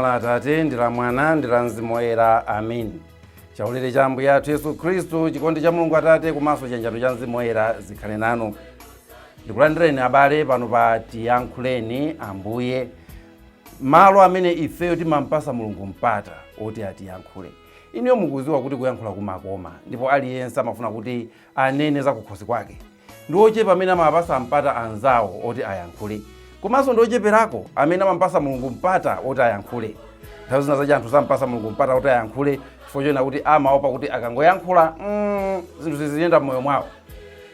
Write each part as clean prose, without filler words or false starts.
Mdzina la Atate ndi la Mwana ndi la Mzimu Woyera, amen. Chaulere cha Ambuye athu Yesu Khristu, chikondi cha Mulungu Atate komanso chiyanjano cha Mzimu Woyera zikhale nanu. Ndikulandireni abale pano pa Tiyankhuleni Ambuye, malo amene ifeyo timampasa Mulungu mpata oti atiyankhule. Inuyo mukudziwa kuti kuyankhula kumakoma, ndipo aliyense amafuna kuti anene za kukhosi kwake. Ndi ochepa amene amapasa mpata anzawo oti ayankhule, komanso ndi ocheperako amene amampasa Mulungu mpata oti ayankhule. Nthawi zina zache anthu sampasa Mulungu mpata oti ayankhule chifukwa chonena kuti amaopa kuti akangoyankhula zinthu ziziyenda m'moyo mwawo.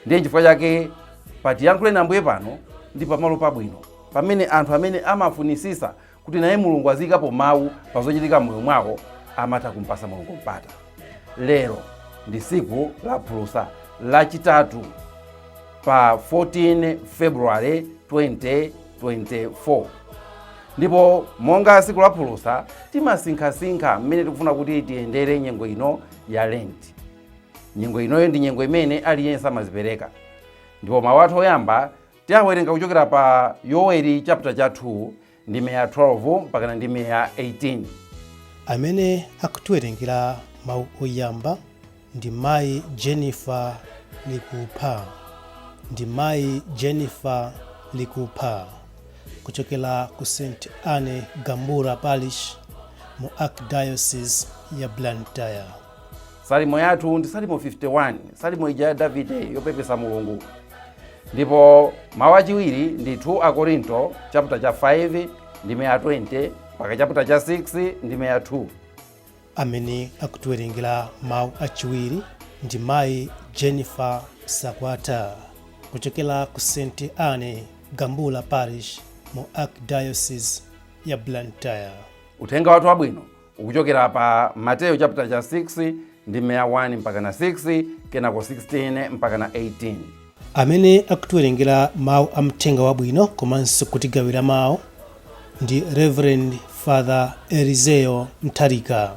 Ndiye chifukwa chake pa Tiyankhuleni Ambuye pano ndi pamalo pabwino pamene anthu amene amafunisisa kuti naye Mulungu aziyikapo mawu pa zochitika m'moyo mwawo amatha kumpasa Mulungu mpata. Lero ndi siku la phulusa lachitatu pa 14 February 2024, ndipo monga siku la phulusa timasinkhasinkha mmene tikufuna kuti tiyendere nyengo ino ya Lent. Nyengo inoyo ndi nyengo imene aliyense amazipereka, ndipo mawu athu oyamba tiawerenga kuchokera pa Yoweli chapter cha 2 ndime ya 12 mpakana ndime ya 18. Amene akutiwerengera mawu oyamba ndi Mayi Jennifer Likupha, ndi Mayi Jennifer Likupha kuchokera ku St Anne Gambura Parish mu Archdiocese ya Blantyre. Salimo yathu ndi Salimo 51, salimo ija ya Davide yopepesa Mulungu. Ndipo mawu achiwiri ndi 2 Akorinto chapter cha 5 ndime ya 20 mpaka chapter cha 6 ndime ya 2. Amene akutiwerengera mawu achiwiri ndi Mayi Jennifer Sakwata kuchokera ku St Anne Gambula Parish mu Archdiocese ya Blantyre. Uthenga wathu wabwino ukuchokera pa Mateyu chapter cha 6 ndime ya 1 mpaka na 6, kenako 16 mpaka na 18. Amene akutiwerengera mawu a mthenga wabwino komanso kutigawira mawu ndi Reverend Father Eliseo Mtharika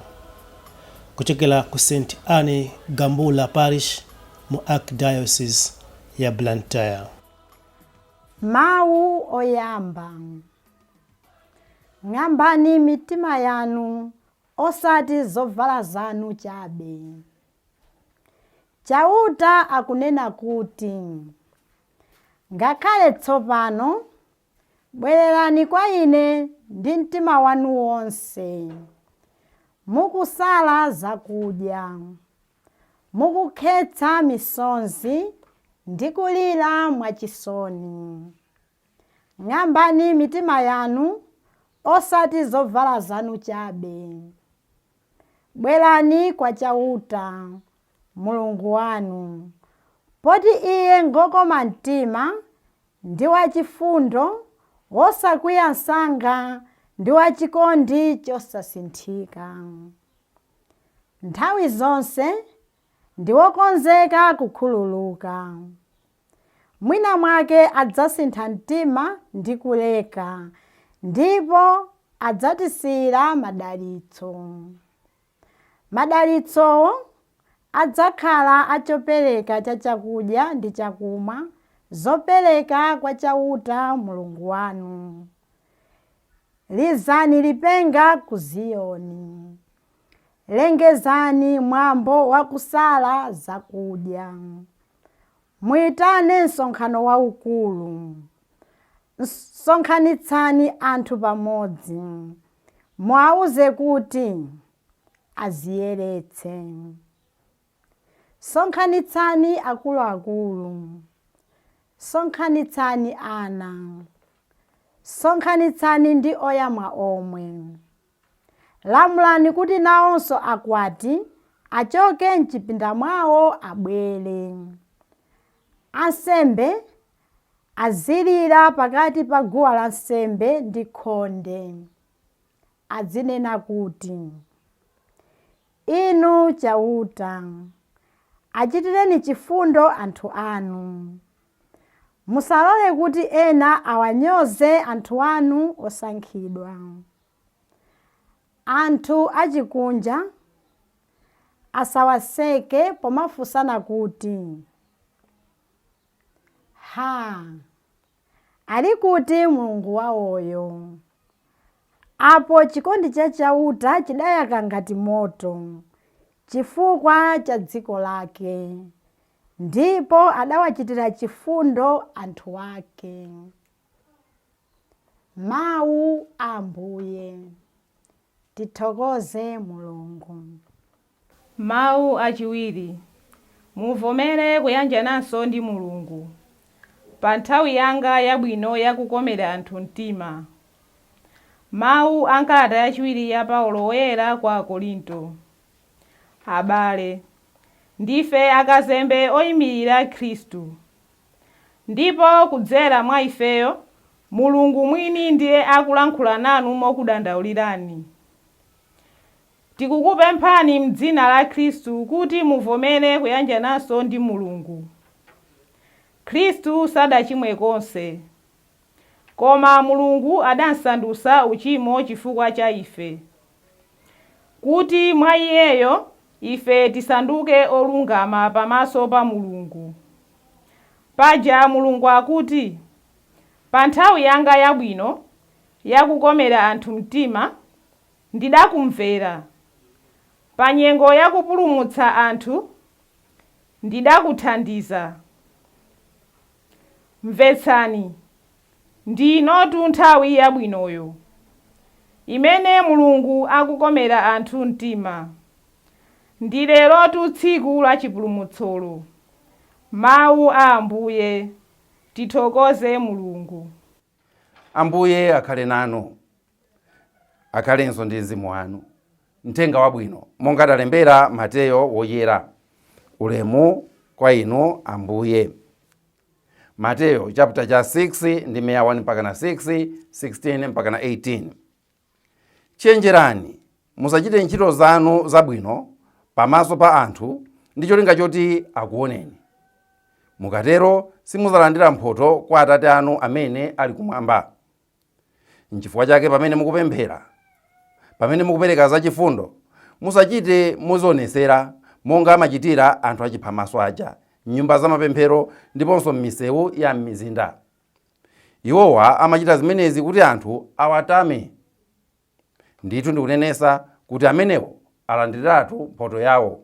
kuchokera ku St Anne Gambula Parish mu Archdiocese ya Blantyre. Mawu oyamba. Ng'ambani mitima yanu, osati zovala zanu chabe. Chauta akunena kuti, Ngakhale tsopano, bwererani kwa ine ndi mtima wanu wonse, mukusala zakudya, mukukhetsa misozi ndi kulira mwachisoni. Ng'ambani mitima yanu, osati zovala zanu chabe. Bwerani kwa Chauta, Mulungu wanu, poti Iye ngokoma mtima ndi wachifundo, wosakwiya msanga ndi wachikondi chosasinthika. Nthawi zonse ndi wokonzeka kukhululuka. Mwina mwake adzasintha mtima ndi kuleka, ndipo adzatisiyira madalitso. Madalitsowo adzakhala a chopereka cha chakudya ndi chakumwa, zopereka kwa Chauta Mulungu wanu. Lizani lipenga ku Ziyoni. Lengezani mwambo wa kusala zakudya. Muitane msonkhano waukulu. Sonkhanitsani anthu pamodzi. Muwauze kuti aziyeretse. Sonkhanitsani akuluakulu. Sonkhanitsani ana. Sonkhanitsani ndi oyamwa omwe. Lamulani kuti nawonso akwati achoke m'chipinda mwawo abwere. Ansembe azilira pakati pa guwa lansembe ndi khonde. Azinena kuti, Inu Chauta, achitireni chifundo anthu anu. Musalole kuti ena awanyoze anthu anu osankhidwa. Anthu achikunja asawaseke pomafunsana kuti, Ha! Ali kuti Mulungu wawoyo? Apo chikondi cha Chauta chidayaka ngati moto chifukwa cha dziko lake, ndipo adawachitira chifundo anthu ake. Mawu a Ambuye. Tithokoze Mulungu. Mawu achiwiri. Muvomere kuyanjananso ndi Mulungu. Pa nthawi yanga yabwino yakukomera anthu mtima. Mawu a nkalata yachiwiri ya Paulo Woyera kwa Akorinto. Abale, ndife akazembe oyimirira Khristu. Ndipo kudzera mwa ifeyo, Mulungu mwini ndiye akulankhula nanu mokudandaulirani. Tikukupemphani m'dzina la Khristu kuti muvomere kuyanjananso ndi Mulungu. Khristu sadachimwe konse. Koma Mulungu adamsandutsa uchimo chifukwa cha ife, kuti mwa iyeyo ife tisanduke olungama pamaso pa Mulungu. Paja Mulungu akuti, pa nthawi yanga yabwino yakukomera anthu mtima, ndidakumvera. Pa nyengo yakupulumutsa anthu, ndidakuthandiza. Mvetsani, ndi inotu nthawi yabwinoyo, imene Mulungu akukomera anthu mtima. Ndi lerotu tsiku la chipulumutsolo. Mawu a Ambuye. Tithokoze Mulungu. Ambuye akhale nanu, akhalenso ndi mzimu wanu. Mthenga wabwino monga adalembera Mateyo Woyera. Ulemu kwa inu Ambuye. Mateyo chapter cha 6 ndi 1 mpaka na 6, 16 mpaka na 18. Chenjerani, musachite ntchito zanu zabwino pamaso pa anthu ndi cholinga choti akuoneni. Mukatero simudzalandira mphotho kwa Atate anu amene ali kumwamba. Nchifukwa chake pamene mukupemphera, pamene mukupereka zachifundo, musachite mozionesera monga amachitira anthu achiphamaso aja m'nyumba za mapemphero ndiponso m'misewu ya m'mizinda. Iwowa amachita zimenezi kuti anthu awatame. Ndithu ndikunenetsa kuti amenewo alandiriratu mphotho yawo.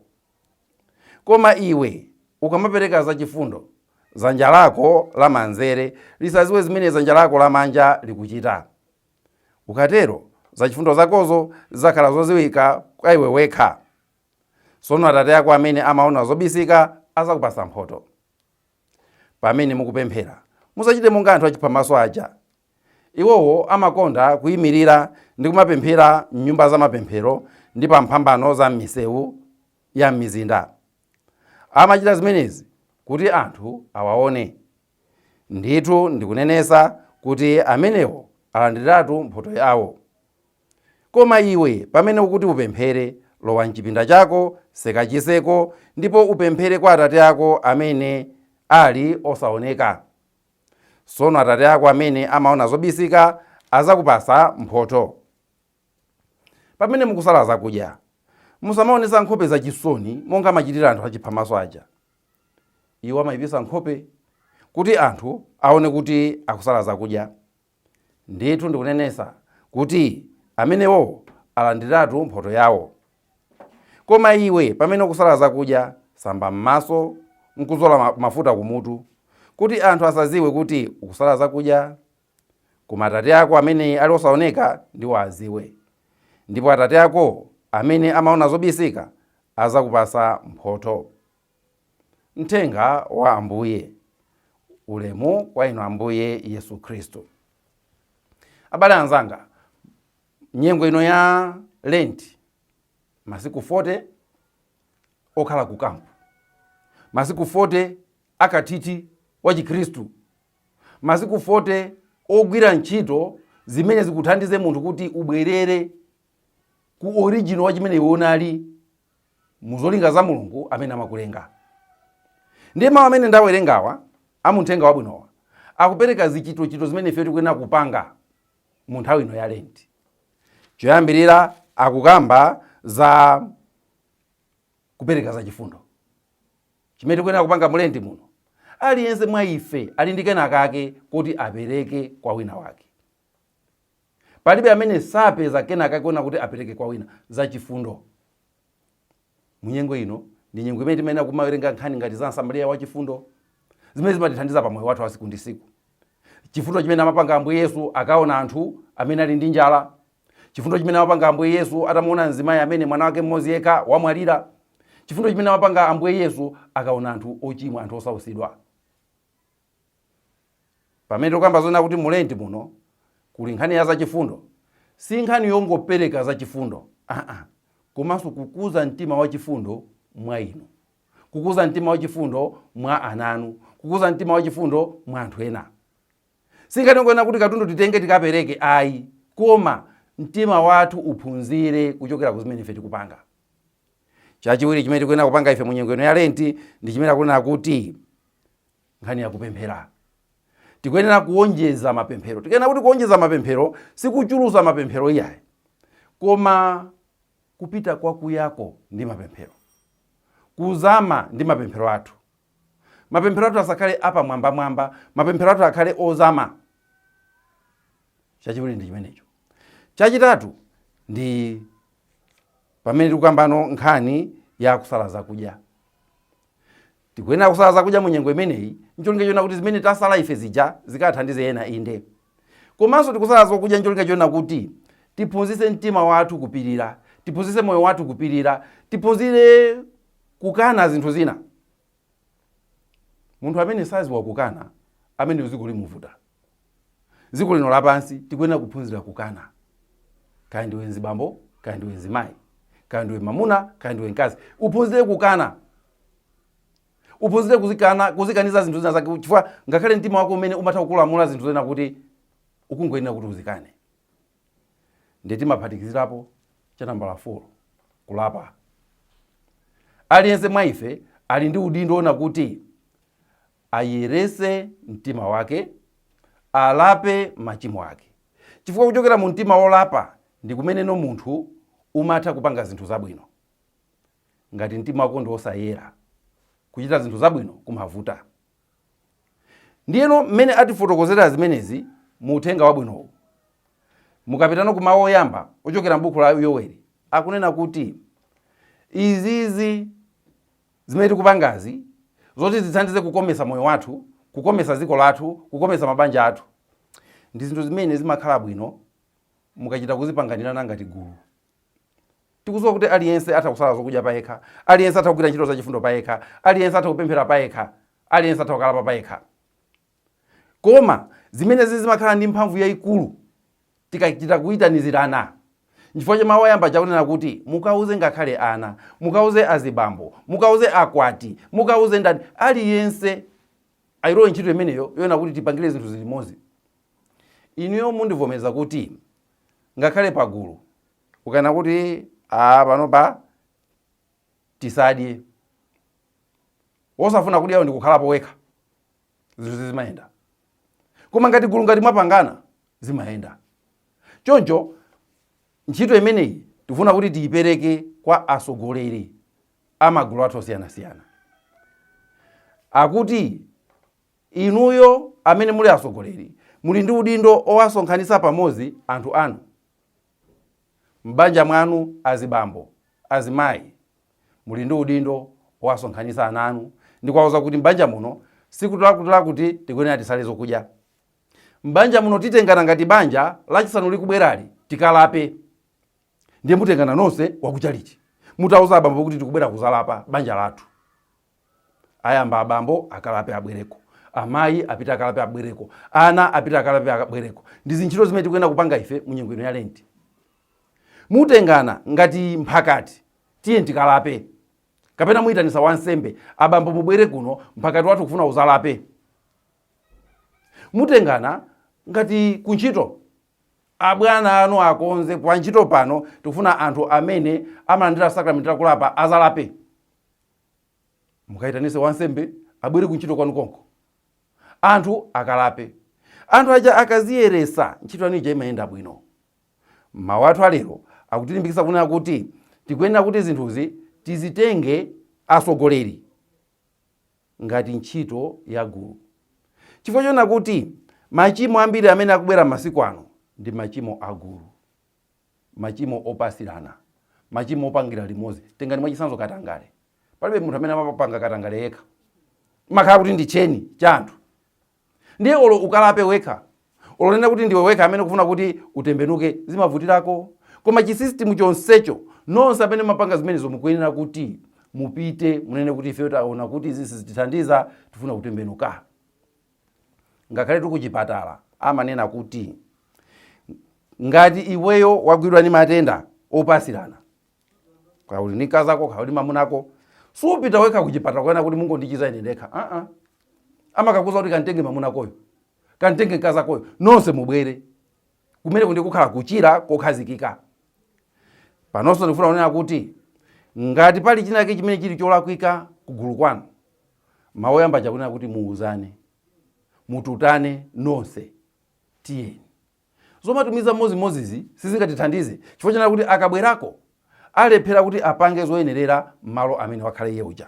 Koma iwe ukamapereka zachifundo, dzanja lako lamanzere lisadziwe zimene dzanja lako lamanja likuchita. Ukatero zachifundo zakozo zidzakhala zodziwika kwa iwe wekha. Tsono Atate ako amene amaona zobisika adzakupatsa mphotho. Pamene mukupemphera, musachite monga anthu achiphamaso aja. Iwowo amakonda kuyimirira ndi kumapemphera m'nyumba za mapemphero ndi pa mphambano za m'misewu ya m'mizinda. Amachita zimenezi kuti anthu awaone. Ndithu ndikunenetsa kuti amenewo alandiriratu mphotho yawo. Koma iwe pamene ukuti upemphere, lowa m'chipinda chako, tseka chitseko, ndipo upemphere kwa Atate ako amene ali osaoneka. Tsono Atate ako amene amaona zobisika adzakupatsa mphotho. Pamene mukusala zakudya, musamaonetsa nkhope zachisoni monga amachitira anthu achiphamaso aja. Iwo amayipitsa nkhope kuti anthu aone kuti akusala zakudya. Ndithu ndikunenetsa kuti amenewo alandiriratu mphotho yawo. Koma iwe pamene ukusala zakudya, samba m'maso nkudzola mafuta kumutu, kuti anthu asadziwe kuti ukusala zakudya. Koma Atate ako amene ali osaoneka ndiwo adziwe. Ndipo Atate ako amene amaona zobisika adzakupatsa mphotho. Mthenga wa Ambuye. Ulemu kwa inu Ambuye Yesu Khristu. Abale anzanga, nyengo ino ya Lent, masiku 40 okhala ku kampu, masiku 40 akathithi wa Chikhristu, masiku 40 ogwira ntchito zimene zikuthandize munthu kuti ubwerere ku original wa chimene iwe unali muzolinga za Mulungu amene amakulenga. Ndiye mawu amene ndawerengawa amuthenga wabwinowa akupereka zichitochito zimene ife tikuyenera kupanga mu nthawi ino ya Lent. Choyambirira akukamba za kupereka zachifundo chimene tikuyenera kupanga mu Lent muno. Aliyense mwa ife ali ndi kena kake kuti apereke kwa wina wake. Palibe amene sapeza kenaka kuona kuti apereke kwa wina zachifundo. Munyengo ino ndi nyengo imene timayenera kumawerenga nkhani ngati za Msamariya wachifundo, zimene zimatithandiza pa moyo wathu wa siku ndi siku. Chifundo chimene amapanga Ambuye Yesu akaona anthu amene ali ndi njala, chifundo chimene amapanga Ambuye Yesu atamuona mzimayi amene mwana wake mmodzi yekha wamwalira, chifundo chimene amapanga Ambuye Yesu akaona anthu ochimwa, anthu osautsidwa. Pamene tikukamba zonena kuti mu Lenti muno kuli nkhani ya zachifundo, si nkhani yongopereka zachifundo, aa, komanso kukuza mtima wachifundo mwa inu, kukuza mtima wachifundo mwa ana anu, kukuza mtima wachifundo mwa anthu ena. Si nkhani yongonena kuti katundu titenge tikapereke, ayi, koma mtima wathu uphunzire kuchokera ku zimene ife tikupanga. Chachiwiri chimene tikuyenera kupanga ife mu nyengo ino ya Lenti ndi chimene akunena kuti nkhani ya kupemphera. Tikuyenera kuonjeza mapemphero. Tikunena kuti kuonjeza mapemphero sikuchulusa mapemphero iyayi, koma kupita kwakuyako ndi mapemphero, kuzama ndi mapemphero athu. Mapemphero athu asakhale apamwambamwamba, mapemphero athu akhale ozama. Chachiwiri ndi chimenecho. Chachitatu ndi pamene tikukambano nkhani ya kusala zakudya. Tikuyenera kusala zakudya mu nyengo imeneyi ncholinga chona kuti zimene tasala ife zija zikathandize ena, inde, komanso tikusala zakudya ncholinga chona kuti tiphunzitse mtima wathu kupirira, tiphunzitse moyo wathu kupirira, tiphunzire kukana zinthu zina. Munthu amene saziwa kukana, amene dziko limuvuta. Dziko lino lapansi tikuyenera kuphunzira kukana. Kaya ndiwe mzibambo, kaya ndiwe mzimayi, kaya ndiwe mamuna, kaya ndiwe mkazi, uphunzire kukana, uphunzire kuzikana, kuzikaniza zinthu zina zake, chifukwa ngakhale mtima wako umene umatha kukulamula zinthu zina kuti ukungoyenera kuti uzikane. Ndiye timaphatikizirapo cha nambala 4, kulapa. Aliyense mwa ife ali ndi udindo wona kuti ayerese mtima wake, alape machimo ake, chifukwa kuchokera mu mtima wolapa ndi kumeneno munthu umatha kupanga zinthu zabwino. Ngati mtima wako ndi wosayera, kuchita zinthu zabwino kumavuta. Ndiyeno mmene atifotokozera zimenezi mu uthenga wabwinowu, mukapitano ku mawu oyamba ochokera m'buku la Yoweli, akunena kuti izizi zimene tikupangazi zoti zithandize kukomesa moyo wathu, kukomesa dziko lathu, kukomesa mabanja athu, ndi zinthu zimene zimakhala bwino mukachita kuzipanganirana ngati gulu. Tikudziwa kuti aliyense atha kusala zokudya payekha, aliyense atha kugwira ntchito zachifundo payekha, aliyense atha kupemphera payekha, aliyense atha kukalapa payekha, koma zimenezi zimakhala ndi mphamvu yayikulu tikachita kuyitanizirana. Nchifukwa cha mawu oyamba chakunena kuti mukauze ngakhale ana, mukauze azibambo, mukauze akwati, mukauze ndani, aliyense ayilowe ntchito imeneyo yoona kuti tipangire zinthu zilimodzi. Inuyo mundivomereza kuti ngakhale pagulu ukana kuti a panopa tisadye, wosafuna kudyawo ndikukhalapo wekha, zinthu zimayenda. Koma ngati gulu, ngati mwapangana, zimayenda. Choncho ntchito imeneyi tifuna kuti tiyipereke kwa atsogoleri a magulu athu osiyanasiyana, akuti inuyo amene muli atsogoleri muli ndi udindo owasonkhanitsa pamodzi anthu anu m'banja mwanu. Azibambo, azimayi, muli ndi udindo owasonkhanitsa ana anu ndi kuwauza kuti m'banja muno sikutulakutula kuti tikuyenera tisale zokudya. M'banja muno titengana ngati banja, Lachisanu likubwerali tikalape. Ndiye mutengana nonse wakuchalichi, mutauza abambo kuti tikubwera kuzalapa banja lathu. Ayamba abambo akalape abwereko, amayi apite akalape abwereko, ana apite akalape abwereko. Ndi zintchito zimene tikuyenera kupanga ife mu nyengo ino ya Lenti. Mutengana ngati mphakati, tiye tikalape, kapena muyitanisa wansembe, abambo mubwere kuno, mphakati wathu kufuna uzalape. Mutengana ngati kuntchito, abwana anu akonze pa ntchito pano tikufuna anthu amene amalandira sakramenti lakulapa azalape. Mukayitanise wansembe abwere kuntchito kwanu konko, anthu akalape. Anthu aja akaziyeresa, ntchito yanu ija imayenda bwino. Mawu athu alero akutilimbikitsa kunena kuti tikuyenera kuti zinthuzi tizitenge atsogoleri ngati ntchito ya gulu, chifukwa chonena kuti machimo ambiri amene akubwera masiku ano Ndi machimo agulu, machimo opasirana, machimo opangira limodzi. Tengani mwachitsanzo katangale. Palibe munthu amene amapanga katangale yekha, makhala kuti ndi cheni cha anthu. Ndiye olo ukalape wekha, olo nena kuti ndiwe wekha amene ukufuna kuti utembenuke, zimavutirako. Koma chisisitimu chonsecho, nonse amene mapanga zimenezo mukuyenera kuti mupite munene kuti ifeyo taona kuti izi sizitithandiza, tifuna kutembenuka. Ngakhale tikuchipatala amanena kuti ngati iweyo wagwidwa ndi matenda opasirana, kaya uli ndi mkazako, kaya uli mamunako, supita wekha kuchipatala kuyana kuti mungondichiza ine ndekha. Amakakuza kuti kantenge mamunakoyo, kantenge mkazakoyo, nonse mubwere kumene kundi kukhala kuchira kokhazikika. Panonso ndikufuna kunena kuti ngati pali chinake chimene chili cholakwika kugulu kwanu, mawu oyamba chakunena kuti muuzane, mututane nonse, tiyeni. Zomatumiza mmodzimmodzizi sizingatithandize, chifukwa chanena kuti akabwerako alephera kuti apange zoyenerera m'malo amene wakhala iye uja.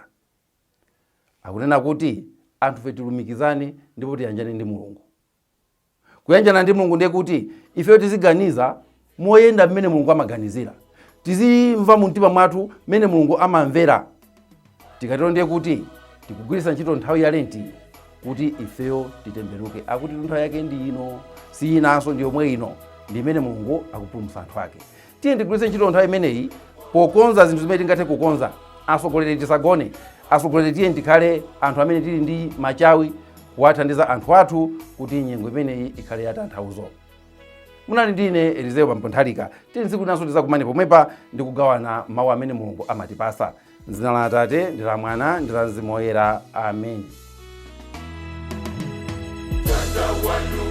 Akunena kuti anthufe tilumikizane ndipo tiyanjane ndi Mulungu. Kuyanjana ndi Mulungu ndiye kuti ifeyo tiziganiza moyenda mmene Mulungu amaganizira, tizimva mu mtima mwathu mmene Mulungu amamvera. Tikatero ndiye kuti tikugwiritsa ntchito nthawi ya Lenti kuti ifeyo titembenuke. Akuti nthawi yake ndi ino, si inanso, ndi yomwe ino, ndi imene Mulungu akupulumutsa anthu ake. Tiye tigwiritse ntchito nthawi imeneyi pokonza zinthu zimene tingathe kukonza. Atsogoleri tisagone, atsogoleri tiye tikhale anthu amene tili ndi machawi kuwathandiza anthu athu kuti nyengo imeneyi ikhale yatanthauzo. Munali ndi ine Elizeo Pamponthalika. Tili tsiku linanso tizakumane pomwepa ndi kugawana mawu amene Mulungu amatipasa. M'dzina la Atate ndi la Mwana ndi la Mzimu Woyera, amen. Tata wanu.